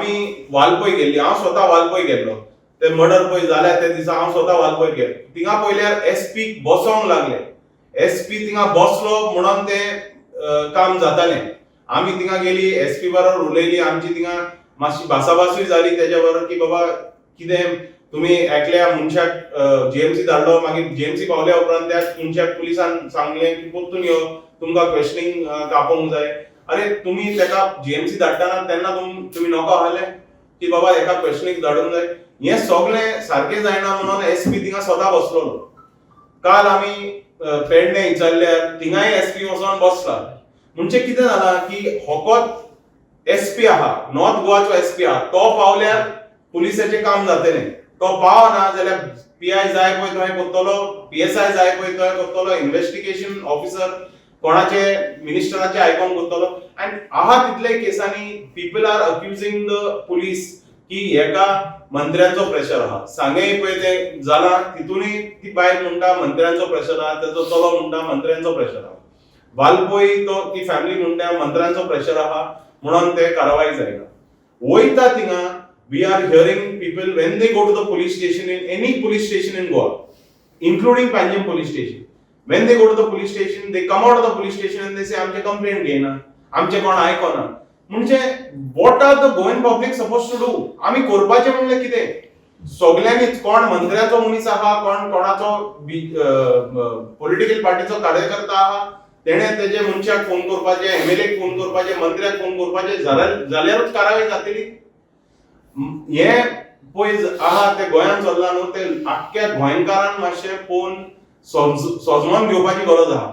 आमी वालपय गेल्ली. हांव स्वता वालपय गेल्लो. ते मर्डर पळय जाल्या त्या दिसा हांव स्वता वालपय गेलो. थिंगा पळयल्यार एसपी बसोंक लागले. एसपी थिंगा बसलो म्हणून ते काम जातालें. आमी थिंगा गेली, एसपी बरोबर उलयली. आमची थिंगा मातशी भासाभासूय जाली तेज्या बरोबर की बाबा, कितें तुमी एकल्या मनशाक जीएमसी धाडलो, मागीर जीएमसी पावल्या उपरांत त्या मनशाक पुलिसान सांगलें की परतून यो, तुमकां क्वेश्चनिंग आपोवंक जाय. अरे, तुमी तेका जीएमसी धाडटाना तेन्ना तुमी नको आहले की बाबा एका क्वेश्चनिंग धाडूंक जाय? हें सगळें सारकें जायना म्हणून एसपी थिंगा स्वता बसलोलो. काल आमी पेडणे विचारल्यार थिंगाय एसपी वचोन बसला. म्हणजे कितें जालां की होकोत एसपी आहा, नॉर्थ गोवाचो एसपी आहा, तो पावल्यार पुलिसाचें काम जातलें. तो पावना जाल्यार पीआय जाय पळय थंय करतलो, पीएसआय जाय पळय थंय करतलो, इन्व्हेस्टिगेशन ऑफिसर कोणाचे मिनिस्टराचे आयकोन करतलो. आनी आहा तितले केसांनी people are accusing the police की हेका मंत्र्यांचो प्रेशर आहा. सांगें पळय तें जालां, तितूनय ती बायल म्हणटा मंत्र्यांचो प्रेशर आहा, तेजो चलो म्हणटा मंत्र्यांचो प्रेशर आहा. वालपोय तो ती फॅमिली म्हणटा मंत्र्यांचो प्रेशर आहा म्हणून ते कारवाय जायना. वयता थिंगा, we are hearing people, when they go to the police station, in any police station in Goa, including Panjim police station, when they go to the police station, they come out of the police station and they say, आमचे complaint घेयना, आमचे कोण आयकोना. म्हणजे what are the Goan public suppose to do? आमी करपाचें म्हणल्यार कितें? सगल्यांनीच, कोण मंत्र्याचो मनीस आहा, कोण कोणाचो पॉलिटिकल पार्टीचो कार्यकर्ता आहा, तेणे तेजे मनशाक फोन करपाचे, एमएलए फोन करपाचे, मंत्र्याक फोन करपाचे, जाल्यारूच कारवाय जातली. हें पळय आहा ते गोंयांत चल्लां न्हू, ते आख्ख्या गोंयकारान मातशें पळोवन सजमोन घेवपाची गरज आहा.